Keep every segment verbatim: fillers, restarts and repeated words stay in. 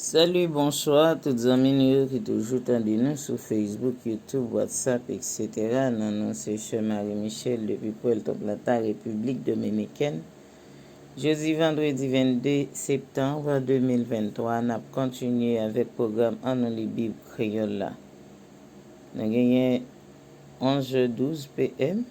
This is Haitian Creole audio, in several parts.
Salut, bonsoir tout zanmi nou yo ki toujou tande nou sou Facebook, YouTube, WhatsApp, et cetera. Non, non, se Sè Marie Michel depi Puerto Plata, Repiblik Dominikèn. Jodi vandredi vennde septanm de mil venntwa, n ap kontinye avèk pwogram An nou li Bib Kreyòl la. Nou genyen onz è douz P M.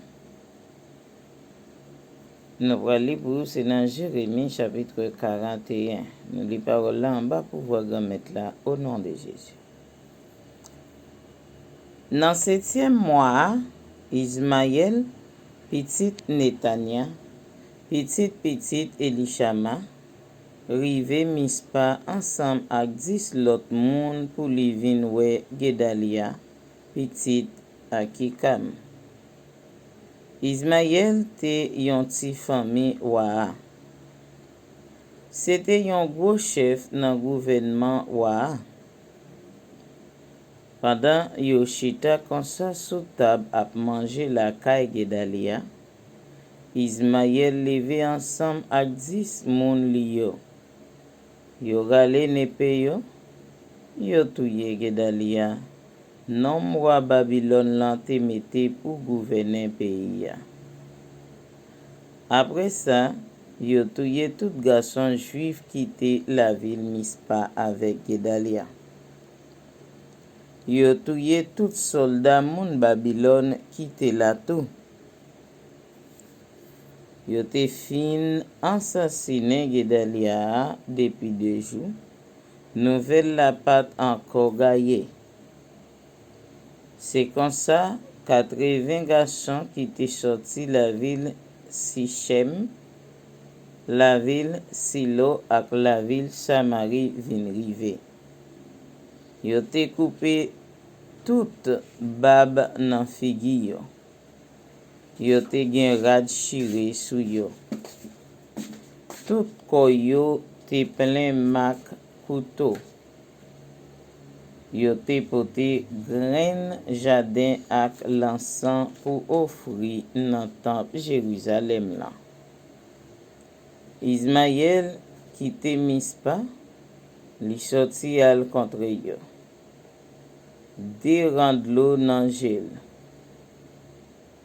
Nou pral li pou ou, se nan Jeremi chapit karanteyen. Nou li pawòl la anba pouvwa Granmèt la, o non de Jezi. Nan setyèm mwa a, Izmayèl, pitit Netanya, pitit pitit Elichama, rive Mispa ansanm ak dis lòt moun pou li vin wè Gedalya, pitit Akikam. Izmayèl te yon ti fanmi wa a. Se te yon gwo chèf nan gouvènman wa a. Pandan yo chita konsa sou tab ap manje lakay Gedalya, Izmayèl leve ansanm ak dis moun li yo. Yo rale nepe yo, yo touye Gedalya, nonm wa Babilòn lan te mete pou gouvène peyi a. Apre sa, yo touye tout gason jwif ki te lavil Mispa avèk Gedalya. Yo touye tout sòlda moun Babilòn ki te la tou. Yo te fin ansasinen Gedalya a depi de jou, nouvèl la pa t ankò gaye. Se konsa, katreven gason ki te sòti lavil Sichèm, lavil Silo ak lavil Samari vin rive. Yo te koupe tout bab nan figi yo. Yo te gen rad chire sou yo. Tout kò yo te plen mak kouto. Yo te pote grenn jaden ak lansan pou ofri nan tanp Jerizalèm lan. Izmayèl kite Mispa, li sòti al kontre yo. De ran dlo nan je l.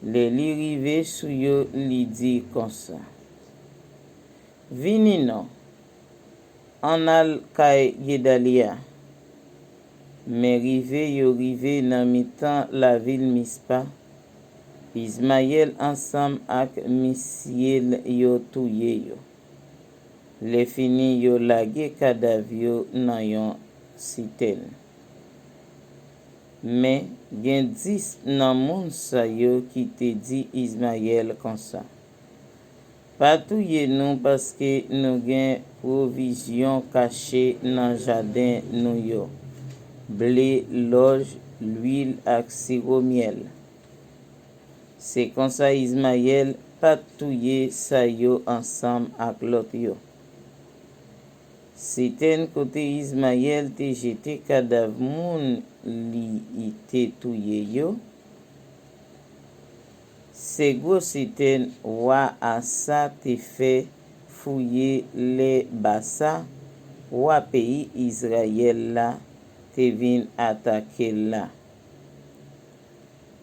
Lè li rive sou yo, li di konsa, "Vini non, ann al kay Gedalya." Men rive yo rive nan mitan lavil Mispa, Izmayèl ansanm ak misye l yo touye yo. Lèfini, yo lage kadav yo nan yon sitèn. Men, gen dis nan moun sa yo ki te di Izmayèl konsa, "Pa touye nou, paske nou gen pwovizyon kache nan jaden nou yo, ble, lòj, lwil ak siwo myèl." Se konsa Izmayèl pa t touye sa yo ansanm ak lòt yo. Sitèn kote Izmayèl te jete kadav moun li te touye yo, se gwo sitèn wa Asa te fè fouye lè Basa, wa peyi Izrayèl la, te vin atake l la.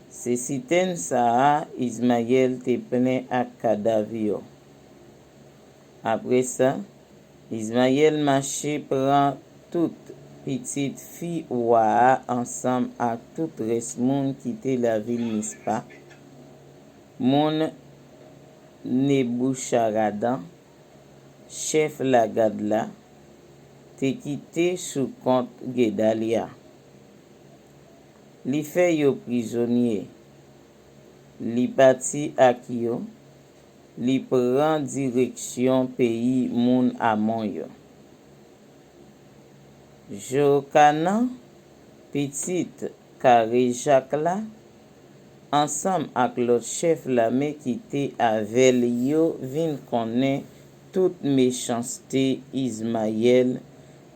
Se sitèn sa a Izmayèl te plen ak kadav yo. Apre sa, Izmayèl mache pran tout pitit fi wa a ansanm ak tout rès moun ki te lavil Mispa, moun Neboucharadan, chèf lagad la, te kite sou kont Gedalya. Li fè yo prizonye. Li pati ak yo, li pran direksyon peyi moun Amon yo. Jokanan, pitit Karejak la, ansanm ak lòt chèf lame ki te avè l yo vin konnen tout mechanste Izmayèl,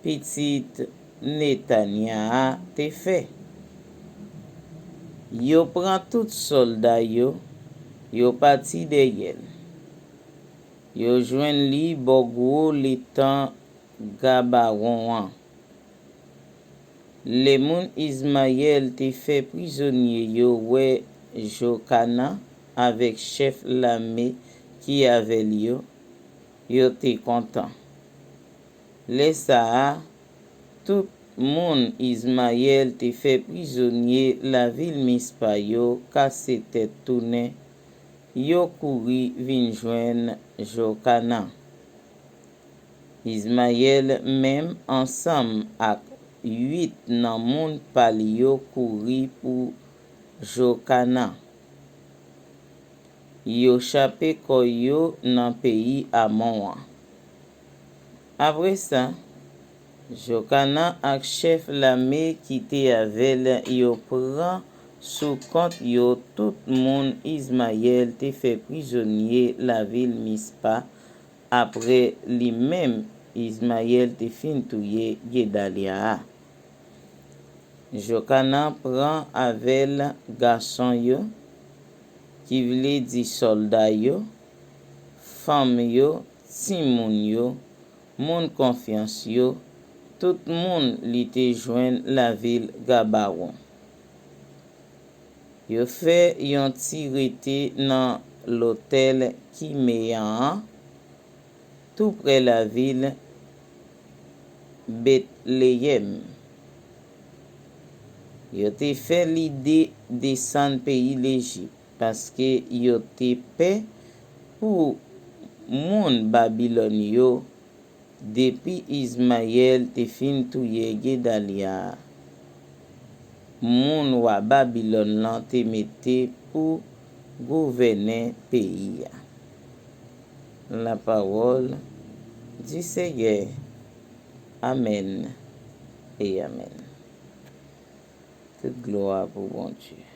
pitit Netanya a, te fè. Yo pran tout sòlda yo, yo pati dèyè l. Yo jwenn li bò gwo letan Gabawon an. Lè moun Izmayèl te fè prizonye yo wè Jokana avèk chèf lame ki avè l yo, yo te kontan. Lè sa a, tout moun Izmayèl te fè prizonye lavil Mispa yo kase tèt tounen, yo kouri vin jwenn Jokana. Izmayèl menm ansanm ak uit nan moun pa l yo kouri pou Jokana. Yo chape kò yo nan peyi Amon an. Apre sa, Jokana ak chèf lame ki te avè l yo pran sou kont yo tout moun Izmayèl te fè prizonye lavil Mispa, apre li menm Izmayèl te fin touye Gedalya a. Jokana pran avè l gason yo, ki vle di sòlda yo, fanm yo, timoun yo, moun konfyans yo, tout moun li te jwenn lavil Gabawon. Yo fè yon ti rete nan lotèl Kimeyan an, toupre lavil Betleyèm. Yo te fè lide desann peyi Lejip, paske yo te pè pou moun Babilòn yo. Depi Izmayèl te fin touye Gedalya a, moun wa Babilòn lan te mete pou gouvène peyi a. La parole du Seigneur. Amèn e amèn. Tout glwa pou Bondye.